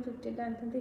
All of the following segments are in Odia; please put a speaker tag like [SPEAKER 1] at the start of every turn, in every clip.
[SPEAKER 1] ଆଇଫୋନ୍ 15ଟା ଆଣିଥାନ୍ତି।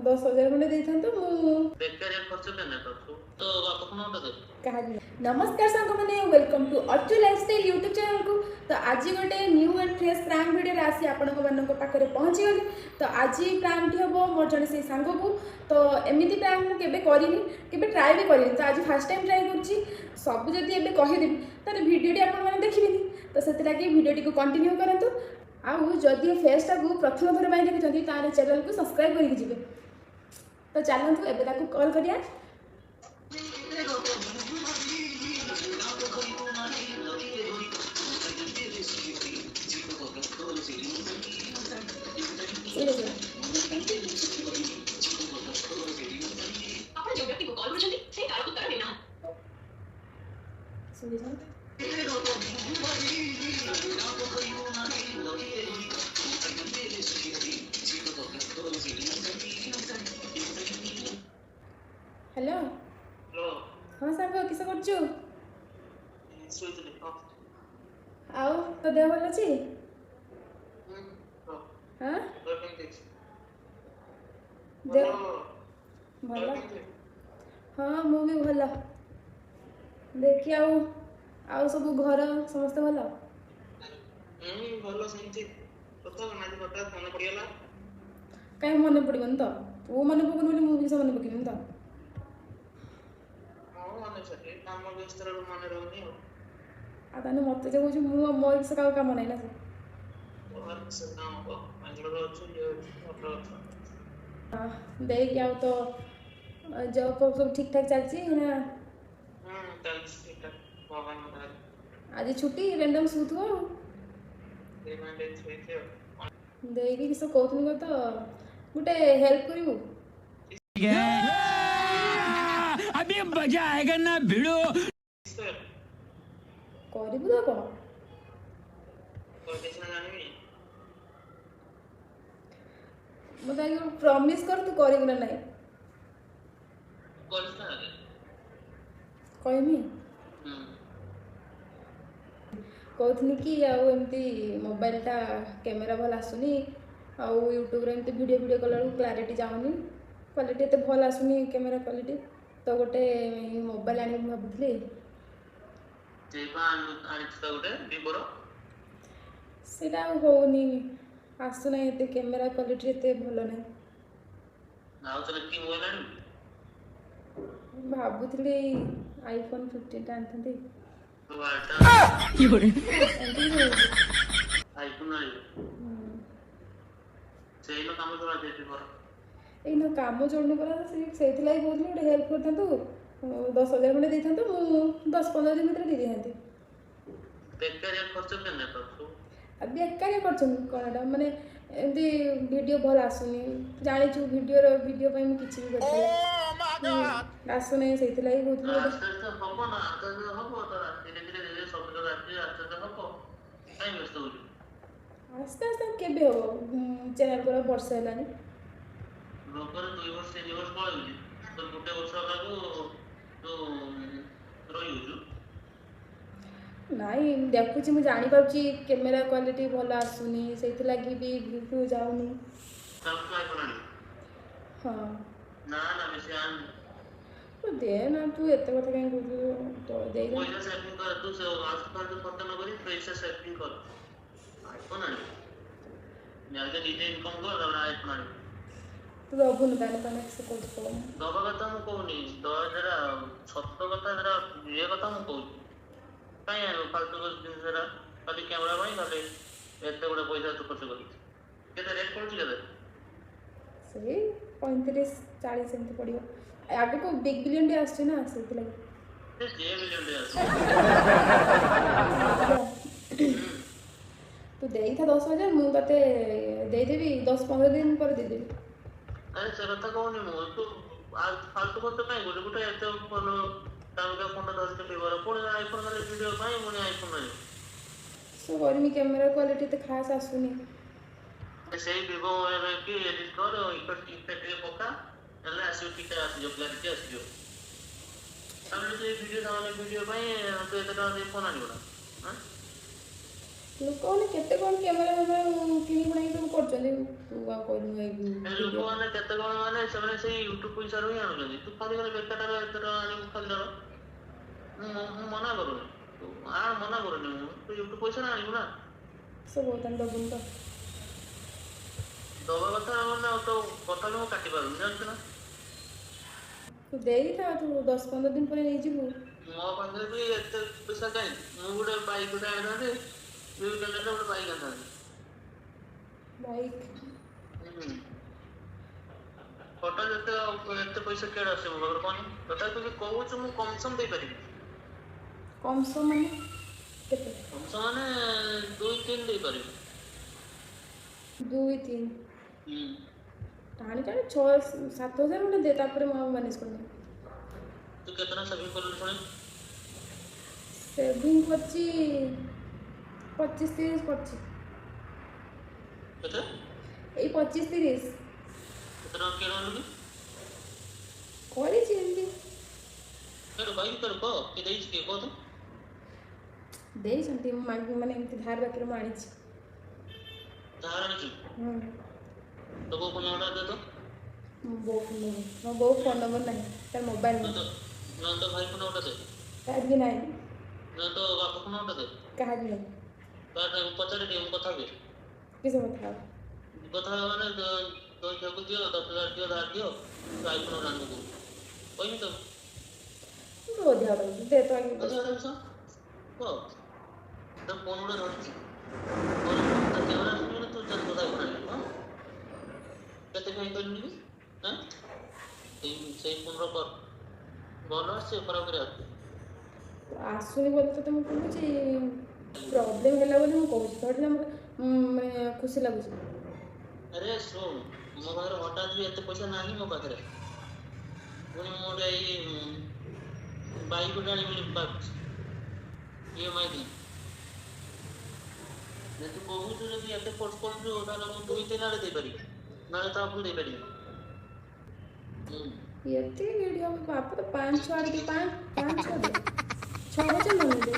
[SPEAKER 1] 10,000 ଖଣ୍ଡେ ଦେଇଥାନ୍ତୁ ମୁଁ।
[SPEAKER 2] ବେକାରିଆ ଖର୍ଚ୍ଚ କେନେ କରୁଛୁ? ତୋ ବାପା କଣ ଗୋଟେ ଦେ।
[SPEAKER 1] କାହାକୁ। ନମସ୍କାର ସାଙ୍ଗମାନେ, welcome to Archu lifestyle YouTube ଚ୍ୟାନେଲକୁ। ତ ଆଜି ଗୋଟେ ନ୍ୟୁ ଆଣ୍ଡ ଫ୍ରେଶ୍ ପ୍ରାଙ୍କ ଭିଡ଼ିଓରେ ଆସି ଆପଣଙ୍କ ମାନଙ୍କ ପାଖରେ ପହଞ୍ଚିଗଲି। ତ ଆଜି ପ୍ରାଙ୍କଟି ହେବ ମୋର ଜଣେ ସେଇ ସାଙ୍ଗକୁ। ତ ଏମିତି ପ୍ରାଙ୍କ ମୁଁ କେବେ କରିନି, କେବେ ଟ୍ରାଏ ବି କରିନି। ତ ଆଜି ଫାର୍ଷ୍ଟ ଟାଇମ୍ ଟ୍ରାଏ କରୁଛି। ସବୁ ଯଦି ଏବେ କହିଦେବି, ତାହେଲେ ଭିଡ଼ିଓଟି ଆପଣମାନେ ଦେଖିବେନି। ତ ସେଥିଲାଗି ଭିଡ଼ିଓଟିକୁ କଣ୍ଟିନ୍ୟୁ କରନ୍ତୁ। ଆଉ ଯଦି ଏ ଫେସ୍ଟାକୁ ପ୍ରଥମ ଥର ପାଇଁ ଦେଖୁଛନ୍ତି, ତାହେଲେ ଚ୍ୟାନେଲକୁ ସବସ୍କ୍ରାଇବ୍ କରିକି ଯିବେ। ତ ଚାଲନ୍ତୁ, ଏବେ ତାକୁ କଲ୍ କରିବା।
[SPEAKER 3] ଆପଣ ଯେଉଁ ବ୍ୟକ୍ତିଙ୍କୁ କଲ୍ କରୁଛନ୍ତି, ସେ ତାର ଉତ୍ତର ଦେଉନାହାନ୍ତି।
[SPEAKER 1] ଶୁଭିଲା? ହ୍ୟାଲୋ।
[SPEAKER 2] ହ୍ୟାଲୋ।
[SPEAKER 1] ହଁ ସାଙ୍ଗ, କିସ କରୁଛୁ?
[SPEAKER 2] ଶୋଇଥିଲି, କହ।
[SPEAKER 1] ଆଉ ତୋ ଦେହ ଭଲ ଅଛି?
[SPEAKER 2] ହୁଁ, କହ।
[SPEAKER 1] ହଁ।
[SPEAKER 2] ତୋର କେମିତି ଅଛି?
[SPEAKER 1] ଦେହ
[SPEAKER 2] ଭଲ।
[SPEAKER 1] ଭଲ।
[SPEAKER 2] ତୋର କେମିତି?
[SPEAKER 1] ହଁ, ମୁଁ ବି ଭଲ। ଦେଖି, ଆଉ ଆଉ ସବୁ ଘର ସମସ୍ତେ ଭଲ?
[SPEAKER 2] ହୁଁ, ଭଲ ସେମିତି। କଥା କଣ ଆଜି ହଠାତ୍ ମନେ ପଡିଗଲା?
[SPEAKER 1] କାହିଁ ମନେ ପଡ଼ିବନି ତ? ତୁ ମନେ ପକଉନୁ ବୋଲି ମୁଁ ବି କିସ ମନେ ପକେଇବିନି ତ?
[SPEAKER 2] ହଁ, ମନେ ଅଛି, କାମ ବ୍ୟସ୍ତରେ ମନେ ରହୁନି ଆଉ।
[SPEAKER 1] ଆଉ ତାହେଲେ ମୋତେ ଯେ କହୁଛୁ, ମୁଁ ମୋର କିସ କାହା କାମ ନାହିଁ ନା ସେ?
[SPEAKER 2] ତୋର କିସ କାମ କହ? ବାଙ୍ଗଲୋରରେ ଅଛୁ, ଇଏ ଅଛୁ, ଭଲ ଅଛୁ।
[SPEAKER 1] ଦେଇକି ଆଉ ତ ଜବ୍ ଫବ୍ ସବୁ ଠିକ୍ ଠାକ୍ ଚାଲିଛି ନା?
[SPEAKER 2] ହୁଁ, ଚାଲିଛି ଠିକ୍ ଠାକ୍, ଭଗବାନଙ୍କ ଦୟାରୁ।
[SPEAKER 1] ଆଜି ଛୁଟି, ରେଣ୍ଡମ୍ ଶୋଉଥିବ ଆଉ।
[SPEAKER 2] ସେଇପାଇଁ ଟିକେ ଶୋଇଛି ଆଉ।
[SPEAKER 1] ଦେଇକି କିସ କହୁଥିଲି ତ, ଗୋଟେ ହେଲ୍ପ କରିବୁ?
[SPEAKER 4] अभी मजा आएगा ना भिड़ो।
[SPEAKER 2] କିସ?
[SPEAKER 1] କରିବୁ ତ କହ।
[SPEAKER 2] କହିଲେ ସିନା ଜାଣିବି।
[SPEAKER 1] ମୋତେ ଆଗେ ପ୍ରମିସ୍ କର, ତୁ କରିବୁ ନା ନାହିଁ?
[SPEAKER 2] କରିଛୁ ନା ଆଗେ।
[SPEAKER 1] କହିମି?
[SPEAKER 2] ହୁଁ।
[SPEAKER 1] କହୁଥିଲି କି ଆଉ ଏମିତି ମୋବାଇଲଟା କ୍ୟାମେରା ଭଲ ଆସୁନି, ଆଉ ୟୁଟ୍ୟୁବରେ ଏମିତି ଭିଡ଼ିଓ ଭିଡ଼ିଓ କଲାବେଳକୁ କ୍ଲାରିଟି ଯାଉନି, କ୍ୱାଲିଟି ଏତେ ଭଲ ଆସୁନି, କ୍ୟାମେରା କ୍ୱାଲିଟି। ତ ଗୋଟେ ମୋବାଇଲ ଆଣିବି ମୁଁ ଭାବୁଥିଲି।
[SPEAKER 2] ସେଇପା ଆଣିଛୁ ତ ଗୋଟେ ଭିଭୋର।
[SPEAKER 1] ସେଇଟା ଆଉ ହେଉନି, ଆସୁନାହିଁ ଏତେ, କ୍ୟାମେରା କ୍ୱାଲିଟି ଏତେ ଭଲ ନାହିଁ।
[SPEAKER 2] ଆଉ ତାହେଲେ କି ମୋବାଇଲ ଆଣିବୁ?
[SPEAKER 1] ଭାବୁଥିଲି ଆଇଫୋନ୍ 15ଟା ଆଣିଥାନ୍ତି।
[SPEAKER 2] ତୁ ଆଇଟା
[SPEAKER 1] ଏମିତି କିଛି କହୁଛୁ?
[SPEAKER 2] ଆଇଫୋନ ଆଣିବୁ?
[SPEAKER 1] ହୁଁ।
[SPEAKER 2] ସେଇନ କାମ ଚଳା ଭିଭୋର।
[SPEAKER 1] ଏଇନା କାମ ଚଳୁନି ପରା। ସେଇଥିଲାଗି କହୁଥିଲି ଗୋଟେ ହେଲ୍ପ କରିଥାନ୍ତୁ। 10,000 ଖଣ୍ଡେ ଦେଇଥାନ୍ତୁ, ମୁଁ 10-15 ଦିନ ଭିତରେ ଦେଇଦେଇଥାନ୍ତି।
[SPEAKER 2] ବେକାରିଆ ଖର୍ଚ୍ଚ କେନେ କରୁଛୁ?
[SPEAKER 1] ଆଉ ବେକାରିଆ କରିଛନ୍ତି କ'ଣଟା? ମାନେ ଏମିତି ଭିଡ଼ିଓ ଭଲ ଆସୁନି, ଜାଣିଛୁ, ଭିଡ଼ିଓର ଭିଡ଼ିଓ ପାଇଁ ମୁଁ କିଛି ବି କରିପାରିବି। ଆସୁନାହିଁ, ସେଇଥିଲାଗି କହୁଥିଲି ଗୋଟେ।
[SPEAKER 2] ଆସ୍ତେ ଆସ୍ତେ ହବ ନା, ଆସ୍ତେ ଆସ୍ତେ ହବ ତ। ଧୀରେ ଧୀରେ ଧୀରେ ସବୁ ଜାଗା ଆସିଲେ ଆସ୍ତେ ଆସ୍ତେ ହବ। କାଇଁ ବ୍ୟସ୍ତ ହଉଛୁ?
[SPEAKER 1] ଆସ୍ତେ ଆସ୍ତେ କେବେ ହବ? ଚ୍ୟାନେଲ୍ କଲା ବର୍ଷେ ହେଲାଣି।
[SPEAKER 2] ଲୋକର 2 ବର୍ଷ 3 ବର୍ଷ ପଳଉଛି, ତ ଗୋଟେ ବର୍ଷ ହେଲାକୁ ତୁ ରହିଯାଉଛୁ।
[SPEAKER 1] ନାଇଁ, ଦେଖୁଛି, ମୁଁ ଜାଣିପାରୁଛି କ୍ୟାମେରା କ୍ୱାଲିଟି ଭଲ ଆସୁନି, ସେଇଥିଲାଗି ବି ଭିଉ ଫିଉ ଯାଉନି।
[SPEAKER 2] ତାପରେ ତୁ ଆଇଫୋନ ଆଣିବୁ?
[SPEAKER 1] ହଁ।
[SPEAKER 2] ନା ନା, ବେଶୀ ଆଣନି।
[SPEAKER 1] ତୁ ଦେ ନା, ତୁ ଏତେ କଥା କାହିଁ କହୁଛୁ ତ? ଦେଇଦେ।
[SPEAKER 2] ପଇସା ସେଭିଂ କର ତୁ। ସେ ଆଲତୁ ଫାଲତୁ ଖର୍ଚ୍ଚ ନ କରି ପଇସା ସେଭିଂ କର, ଆଇଫୋନ ଆଣିବୁ। ଆଗେ ନିଜେ ଇନକମ୍ କର, ତାପରେ ଆଇଫୋନ ଆଣିବୁ।
[SPEAKER 1] ତୁ ଦବୁନୁ ତାହେଲେ? ତାହେଲେ ସେ କହୁଛୁ କହ।
[SPEAKER 2] ଦବା କଥା ମୁଁ କହୁନି ଦବା, ସେଟା ସତ କଥା, ସେଟା ଇଏ କଥା ମୁଁ କହୁଛି। କାଇଁ ଆଣିବୁ ଫାଲତୁ ଜିନିଷଟା? ଖାଲି କ୍ୟାମେରା ପାଇଁ ଖାଲି ଏତେ ଗୁଡେ ପଇସା ତୁ ଖର୍ଚ୍ଚ କରିଛୁ। କେତେ ରେଟ୍ ପଡୁଛି, କେତେ?
[SPEAKER 1] ସେଇ 35-40 ଏମିତି ପଡ଼ିବ। ଆଗକୁ ବିଗ୍ ବିଲିୟନ୍ ଡେ ଆସୁଛି ନା, ସେଇଥିଲାଗି।
[SPEAKER 2] ସେ ଯେ ମିଲିୟନ ଟେ ଆସୁ।
[SPEAKER 1] ହେଲା। ତୁ ଦେଇଥା 10,000, ମୁଁ ତତେ ଦେଇଦେବି, 10-15 ଦିନ ପରେ ଦେଇଦେବି।
[SPEAKER 2] ଆରେ, ସେ କଥା କହୁନି ମୁଁ। ତୁ ଫାଲତୁ ଖର୍ଚ୍ଚ କାଇଁ କରୁଛୁ? ଗୋଟେ ଏତେ ଭଲ ଦାମିକା ଫୋନ ଧରିଛୁ ଭିଭୋର, ପୁଣି ଆଇଫୋନ, ଖାଲି ଭିଡ଼ିଓ ପାଇଁ ପୁଣି ଆଇଫୋନ ଆଣିବୁ?
[SPEAKER 1] ସେ କରିମି, କ୍ୟାମେରା କ୍ୱାଲିଟି ଏତେ ଖାସ୍ ଆସୁନି।
[SPEAKER 2] ସେଇ ଭିଭୋ ମୋବାଇଲ କି ଏଡିଟ୍ କର, ଇଫେକ୍ଟ ଇଫେକ୍ଟ ଟିକେ ପକା, ହେଲେ ଆସିବ, ଠିକ୍ ଆସିଯିବ, କ୍ଲାରିଟି ଆସିଯିବ। ତାପରେ ତୁ ଏଇ ଭିଡ଼ିଓ, ସାମାନ୍ୟ ଭିଡ଼ିଓ ପାଇଁ ତୁ ଏତେ ଟଙ୍କା ଦେଇ ଫୋନ ଆଣିବୁ ନା?
[SPEAKER 1] ଲୋକମାନେ କେତେ କ'ଣ କ୍ୟାମେରା ଫ୍ୟାମେରା କିଣି କୁଣାକି ସବୁ କରୁଛନ୍ତି। କରୁଛନ୍ତି, ତୁ ଆଉ କହିଲୁ ଏଇ
[SPEAKER 2] ଲୋକମାନେ କେତେ କଣ, ମାନେ ସେମାନେ ସେଇ ୟୁଟ୍ୟୁବ ପଇସାରୁ ହିଁ ଆଣୁଛନ୍ତି। ତୁ ଖାଲି ଖାଲି ବେକାରଟାରେ ଏତେ ଟଙ୍କା ଆଣିବୁ ଖାଲି। ମୁଁ ମନା କରୁନି, ତୁ ଆଣ, ମନା କରୁନି ମୁଁ। ତୁ ୟୁଟ୍ୟୁବ ପଇସାରେ ଆଣିବୁ ନା?
[SPEAKER 1] ସବୁ ତାହେଲେ ଦବୁନି ତ?
[SPEAKER 2] ଦବା କଥା ମାନେ ଆଉ ତୋ କଥା ବି ମୁଁ କାଟି ପାରୁନି, ଜାଣିଛୁ ନା?
[SPEAKER 1] ତୁ ଦେଇଥା, ତୁ 10-15 ଦିନ ପରେ ନେଇଯିବୁ।
[SPEAKER 2] ମୋ ପାଖରେ ବି ଏତେ ପଇସା କାହିଁ? ମୁଁ ଗୋଟେ ବାଇକ୍ ଗୋଟେ ଆଣିଥାନ୍ତି, ଗୋଟେ ବାଇକ୍ ଆଣିଥାନ୍ତି।
[SPEAKER 1] ବାଇକ୍?
[SPEAKER 2] ହଠାତ୍ ଏତେ ଏତେ ପଇସା କୁଆଡେ ଆସିବ ମୋ ପାଖରେ କହନି? ତଥାପି ତୁ କହୁଛୁ, ମୁଁ କମ୍ ସମ୍ ଦେଇପାରିବି।
[SPEAKER 1] କମ୍ ସମ୍ ମାନେ କେତେ?
[SPEAKER 2] କମ୍ ସମ୍ ମାନେ 2-3 ଦେଇପାରିବି।
[SPEAKER 1] 2-3?
[SPEAKER 2] ହୁଁ।
[SPEAKER 1] ଟାଣି ଟାଣି 6-7 ହଜାର ଖଣ୍ଡେ ଦେ, ତାପରେ ମୁଁ ଆଉ ମ୍ୟାନେଜ୍ କରିନେବି।
[SPEAKER 2] ତୁ କେତେ ଟଙ୍କା ସେଭିଂ କଲୁ ଶୁଣି?
[SPEAKER 1] ସେଭିଂ କରିଛି, 25-30 କରିଛି।
[SPEAKER 2] କେତେ?
[SPEAKER 1] ଏଇ 25-30।
[SPEAKER 2] କେତେ ଟଙ୍କା କିଣା କି?
[SPEAKER 1] କରିଛି ଏମିତି।
[SPEAKER 2] କେଡ଼ୁ କହିବି, କେଡ଼ୁ କହ, କିଏ ଦେଇଛି, କିଏ କହ ତୁ?
[SPEAKER 1] ଦେଇଛନ୍ତି, ମୁଁ ମାଗି, ମାନେ ଏମିତି ଧାର ବାକିରେ ମୁଁ ଆଣିଛି।
[SPEAKER 2] ଧାର ଆଣିଛୁ?
[SPEAKER 1] ହୁଁ।
[SPEAKER 2] ତୋ ବୋଉ ଫୋନ୍ ନମ୍ବରଟା ଦେ ତ।
[SPEAKER 1] ମୋ ବୋଉ ଫୋନ୍ ନମ୍ବର? ମୋ ବୋଉ ଫୋନ୍ ନମ୍ବର ନାହିଁ, ତାର ମୋବାଇଲ ନାହିଁ।
[SPEAKER 2] ନହେଲେ ତୋ ଭାଇ ଫୋନ୍ ନମ୍ବରଟା ଦେ।
[SPEAKER 1] ତାର ବି ନାହିଁ।
[SPEAKER 2] ନହେଲେ ତୋ ବାପା ଫୋନ୍ ନମ୍ବରଟା ଦେ।
[SPEAKER 1] କାହାର ବି ନାହିଁ।
[SPEAKER 2] କାହାର? ପଚାରେ ଟିକେ, ମୁଁ କଥା ହେବି।
[SPEAKER 1] କିସ କଥା ହବ?
[SPEAKER 2] କଥା ହେବା ମାନେ ତୋ ଝିଅକୁ ଦିଅ 10,000, ଦିଅ ଧାର ଦିଅ, ତୁ ଆଇଫୋନ୍ ଗୋଟେ ଆଣିବୁ କହିବି ତ।
[SPEAKER 1] ତୁ ଅଧିକା ଦଉଛୁ, ଦେ ତ ଆଗେ।
[SPEAKER 2] ଅଧିକା ଦଉଛ କହ। ତୋ ଫୋନ୍ ଗୋଟେ ଧରିଛି, କ୍ୟାମେରା ଆସୁନି, ତୁ ଚାଲ ତୋ ଆଇଫୋନ୍ ଆଣିବୁ। ହଁ, କେତେ କାହିଁ କରିନି କି? ହଁ, ସେଇ ଫୋନ୍ର କର, ଭଲ ଆସୁଛି, ଖରାପ କରି ଆସୁଛି?
[SPEAKER 1] ଆସୁନି ବୋଲି ତତେ ମୁଁ କହୁଛି, ପ୍ରୋବ୍ଲେମ୍ ହେଲା ବୋଲି ମୁଁ କହୁଛି। ଥୋଡ଼ି ନା ମାନେ ଖୁସି ଲାଗୁଛି।
[SPEAKER 2] ଆରେ ଶୁଣ, ମୋ ପାଖରେ ହଠାତ୍ ବି ଏତେ ପଇସା ନାହିଁ ମୋ ପାଖରେ। ପୁଣି ମୁଁ ଗୋଟେ ଏଇ ବାଇକ୍ ଗୋଟେ ଆଣିବି ବୋଲି ଭାବୁଛି ଇଏମଆଇ ଦେଇ। ଯଦି କହୁଛୁ, ଯଦି ଏତେ ଫୋର୍ସ କରୁଛୁ, ତାହେଲେ ମୁଁ 2-3 ଆଡ଼େ ଦେଇପାରିବି, ନହେଲେ ତା ଉପରକୁ ଦେଇପାରିବି।
[SPEAKER 1] ଏତିକି ଭିଡ଼ିଓ ବାପ ତ 5-6 ଆଡ଼େ ଦେ, 5 5 6 ଦେ, 6,000 ନହେଲେ ଦେ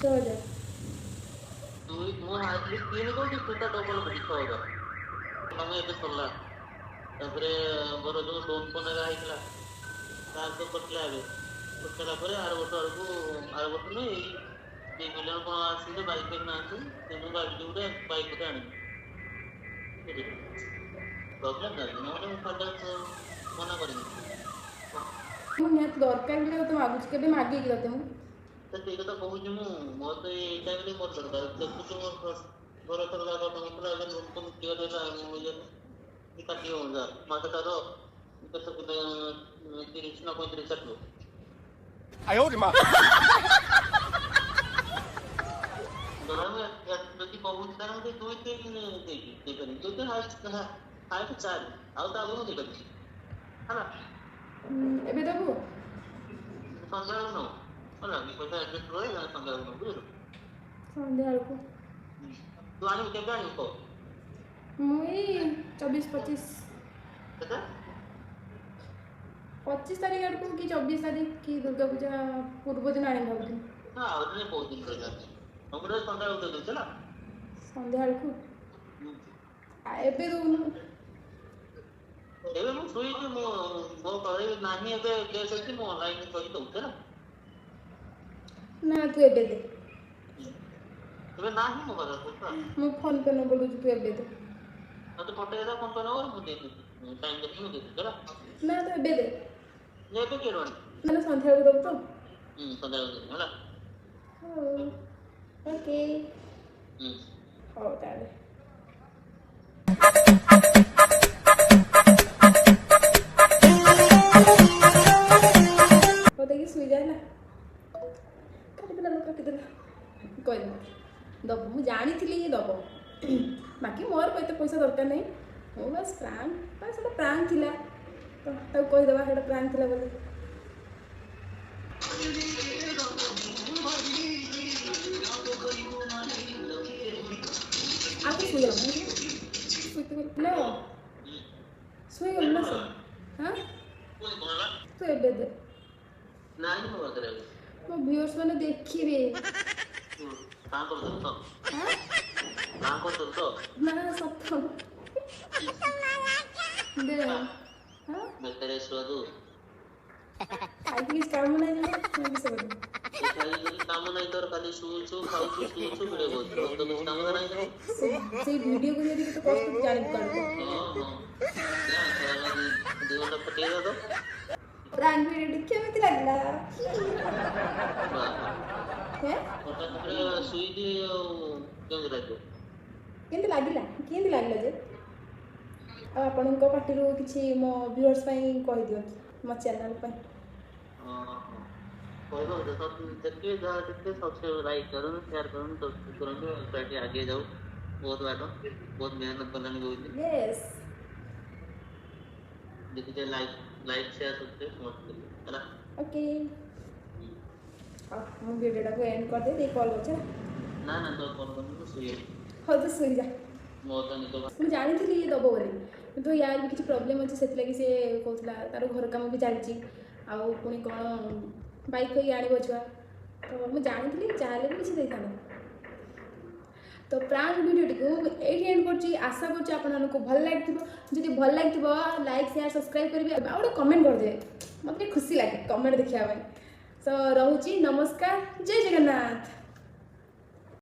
[SPEAKER 1] 6,000।
[SPEAKER 2] ଦୁଇ ମୁଁ ହାର୍ଡଲି 3 କହୁଛି, ତୁ ତା ଡବଲ କହୁଛୁ 6,000। କାମ ଏବେ ସରିଲା, ତାପରେ ମୋର ଯୋଉ ଲୋନ୍ ଫୋନ୍ ହେକା ହେଇଥିଲା ତାର ତ କଟିଲା। ଏବେ କଟିଲା ପରେ ଆର ବର୍ଷ ଆଡ଼କୁ, ଆର ବର୍ଷ ନୁହେଁ, ଏଇ 2 ମିଲିୟନ କଣ ଆସିଲେ ବାଇକ୍ ଫାଇକ୍ ଆଣିଛି। ମୁଁ ଭାବିଛି ଗୋଟେ ବାଇକ୍ ଗୋଟେ ଆଣିବି, ବୁଝିଲୁ? ପ୍ରୋବ୍ଲେମ୍ ନାହିଁ, ନହେଲେ ମୁଁ ଖାଲି ମନା କରିବି?
[SPEAKER 1] ମୁଁ ନିହାତି ଦରକାର ବୋଲି ତତେ ମାଗୁଛି, କେବେ ମାଗିକି ତତେ ମୁଁ?
[SPEAKER 2] ତ ସେଇ କଥା କହୁଛି ମୁଁ, ମୋର ତ ଏଇ ଟାଇମ୍ରେ ମୋର ଦରକାର। ଦେଖୁଛୁ, ମୋର ଘର ସରିଲା, କଟୁନଥିଲା, ଏବେ ଲୋନ୍ ଫୋନ୍ କ୍ଲିୟର ହେଲା। ଇଏ କାଟି ହବ ଯା ମାସଟାର କେତେ, 30 ନା 35 କାଟିବ। ଧର ଯଦି କହୁଛି, ତାହେଲେ ମୁଁ 2-3 ଦେଇକି ଦେଇପାରିବି, 2-3, ହାଇଟ୍ 4, ଆଉ ତା ଆଗକୁ ମୁଁ ଦେଇପାରିବି ହେଲା।
[SPEAKER 1] ଏବେ ଦବୁ?
[SPEAKER 2] ସନ୍ଧ୍ୟାବେଳକୁ ନେବୁ ହେଲା, ପଇସା ଆଡ଼ଜଷ୍ଟ କରେ, ସନ୍ଧ୍ୟାବେଳକୁ ନେବୁ, ବୁଝିଲୁ?
[SPEAKER 1] ସନ୍ଧ୍ୟାବେଳକୁ।
[SPEAKER 2] ତୁ ଆଣିବୁ କେବେ, ଆଣିବୁ କହ?
[SPEAKER 1] ମୁଁ ଏଇ 24-25।
[SPEAKER 2] କେତେ?
[SPEAKER 1] 25 ତାରିଖ ଆଡ଼କୁ କି 24 ତାରିଖ କି ଦୁର୍ଗା ପୂଜା ପୂର୍ବ ଦିନ ଆଣିବି ଭାବୁଥିଲି।
[SPEAKER 2] ନା, ଆହୁରି ବହୁତ ଦିନ ରହିଲା। ମୁଁ ସନ୍ଧ୍ୟାବେଳକୁ ଦେଇଦେଉଛି ହେଲା।
[SPEAKER 1] ସନ୍ଧ୍ୟାବେଳକୁ? ଏବେ ଦଉନୁ?
[SPEAKER 2] ଏବେ ମୁଁ ଶୋଇଛି, ମୁଁ ମୋ ଘରେ ନାହିଁ ଏବେ, କ୍ୟାସ୍ ଅଛି, ମୁଁ ଅନଲାଇନ୍ କରି ଦଉଛି ହେଲା।
[SPEAKER 1] ନା, ତୁ ଏବେ ଦେ।
[SPEAKER 2] ଏବେ ନାହିଁ ମୋ ପାଖରେ।
[SPEAKER 1] ମୁଁ ଫୋନ୍ ପେ ନମ୍ବର ଦଉଛି, ତୁ ଏବେ ଦେ।
[SPEAKER 2] ତତେ ପଠେଇଦେଲା ଫୋନ୍ ପେ ନମ୍ବର, ମୁଁ ଦେଇଦେବି, ଟାଇମ୍ ଦେଖିକି ମୁଁ ଦେଇଦେବି ହେଲା।
[SPEAKER 1] ନା, ତୁ ଏବେ ଦେ।
[SPEAKER 2] ଏବେ କିଏ ଆଣିବି?
[SPEAKER 1] ମାନେ ସନ୍ଧ୍ୟାବେଳକୁ ଦବୁ ତ?
[SPEAKER 2] ହୁଁ, ସନ୍ଧ୍ୟାବେଳକୁ ଦେବି ହେଲା।
[SPEAKER 1] ହଉ, ଓକେ।
[SPEAKER 2] ହୁଁ।
[SPEAKER 1] ହଉ ତାହେଲେ। ହଉ, ଦେଇକି ଶୋଇଯା ହେଲା। କାଟିଦେଲା ଲୋ, କାଟିଦେଲା। କହିଲି ଦବ, ମୁଁ ଜାଣିଥିଲି ଇଏ ଦବ। ବାକି ମୋର ଏତେ ପଇସା ଦରକାର ନାହିଁ। ମୁଁ ବାସ୍ ପ୍ରାଙ୍କ, ବାସ୍ ସେଇଟା ପ୍ରାଙ୍କ ଥିଲା ତ, ତାକୁ କହିଦେବା ସେଇଟା ପ୍ରାଙ୍କ ଥିଲା ବୋଲି। ଆଉ ତ ଶୋଇଗଲା, ଶୋଇତେ ଗଲ, ଶୋଇଗଲୁ ନା ସେ? ହଁ, ତୁ ଏବେ ଦେ।
[SPEAKER 2] ନାହିଁ ମୋ ପାଖରେ।
[SPEAKER 1] ମୋ ଭିଉଅର୍ସ ମାନେ ଦେଖିବେ।
[SPEAKER 2] କାଁ କରିଦେବୁ ତ? ପ୍ରାଙ୍କ କରୁଥିଲୁ ତ?
[SPEAKER 1] ନା, ସତ ଦେ। ହଁ।
[SPEAKER 2] ବେକାରିଆ ଶୁଆ ତୁ।
[SPEAKER 1] ଖାଇକି କିଛି କାମ ନାହିଁ ଯେମିତି, ମୁଁ କିସ କରିବି?
[SPEAKER 2] ତୁ ଖାଇକି କିଛି କାମ ନାହିଁ ତୋର, ଖାଲି ଶୋଉଛୁ, ଖାଉଛୁ, ଶୋଉଛୁ, ଭିଡ଼ିଓ କରୁଛୁ। ତୋର ତ କିଛି କାମ ନାହିଁ।
[SPEAKER 1] ସେଇ ଭିଡ଼ିଓ କରିବା କେତେ କଷ୍ଟ ତୁ ଜାଣିବୁ କାରଣ।
[SPEAKER 2] ହଁ, ଯା, ଶଳା 2 ଘଣ୍ଟା ଫଟେଇଲା ତ।
[SPEAKER 1] ପ୍ରାଙ୍କ ଭିଡ଼ିଓଟି କେମିତି ଲାଗିଲା?
[SPEAKER 2] ବାଃ।
[SPEAKER 1] ହେଁ?
[SPEAKER 2] ହଠାତ୍ ପୁରା ଶୋଇକି ଆଉ କେମିତି ଲାଗିବ?
[SPEAKER 1] କେମିତି ଲାଗିଲା, କେମିତି ଲାଗିଲା ଯେ? ଆଉ ଆପଣଙ୍କ ପାଟିରୁ କିଛି ମୋ ଭିଉଅର୍ସ ପାଇଁ କହିଦିଅନ୍ତୁ, ମୋ ଚ୍ୟାନେଲ୍ ପାଇଁ।
[SPEAKER 2] ହଁ, କହିବ ସବୁ ଦେଖିବେ, ଯାହା ଦେଖିବେ ସବସ୍କ୍ରାଇବ୍, ଲାଇକ୍ କରନ୍ତୁ, ସେୟାର କରନ୍ତୁ, ସବସ୍କ୍ରାଇବ୍ କରନ୍ତୁ। ଆଉ ଟିକେ ଆଗେଇ ଯାଉ ବହୁତ ବାଟ, ବହୁତ ମେହନତ କଲାଣି ବହୁତ।
[SPEAKER 1] ୟେସ୍।
[SPEAKER 2] ଦେଖିଛେ, ଲାଇକ୍ ଲାଇକ୍ ସେୟାର ସବସ୍କ୍ରାଇବ୍ ସମସ୍ତେ କରିବେ, ହେଲା?
[SPEAKER 1] ଓକେ, ହଉ, ମୁଁ ଭିଡ଼ିଓଟାକୁ ଏଣ୍ଡ କରିଦିଏ। ଦେଇ କଲ୍ କରୁଛି, ହେଲା?
[SPEAKER 2] ନା ନା, ତୋ କଲ୍ କରନି, ମୁଁ ଶୋଇବି।
[SPEAKER 1] ହଉ, ତୁ ଶୋଇଯା।
[SPEAKER 2] ମୋ ତ ନିଦ।
[SPEAKER 1] ମୁଁ ଜାଣିଥିଲି ଇଏ ଦେବ ବୋଲି, କିନ୍ତୁ ୟାର ବି କିଛି ପ୍ରୋବ୍ଲେମ୍ ଅଛି, ସେଥିଲାଗି ସେ କହୁଥିଲା। ତାର ଘର କାମ ବି ଚାଲିଛି, ଆଉ ପୁଣି କ'ଣ ବାଇକ୍ ଫାଇକ୍ ଆଣିବ ଛୁଆ ତ। ମୁଁ ଜାଣିଥିଲି ଯାହାହେଲେ ବି କିଛି ଦେଇଥାନ୍ତା। ତ ପ୍ରାଙ୍କ ଭିଡ଼ିଓଟିକୁ ମୁଁ ଏଇଠି ଏଣ୍ଡ କରୁଛି। ଆଶା କରୁଛି ଆପଣମାନଙ୍କୁ ଭଲ ଲାଗିଥିବ। ଯଦି ଭଲ ଲାଗିଥିବ, ଲାଇକ୍, ସେୟାର, ସବସ୍କ୍ରାଇବ୍ କରିବେ ଆଉ ଗୋଟେ କମେଣ୍ଟ କରିଦେବେ। ମୋତେ ଟିକେ ଖୁସି ଲାଗେ କମେଣ୍ଟ ଦେଖିବା ପାଇଁ। ତ ରହୁଛି, ନମସ୍କାର, ଜୟ ଜଗନ୍ନାଥ।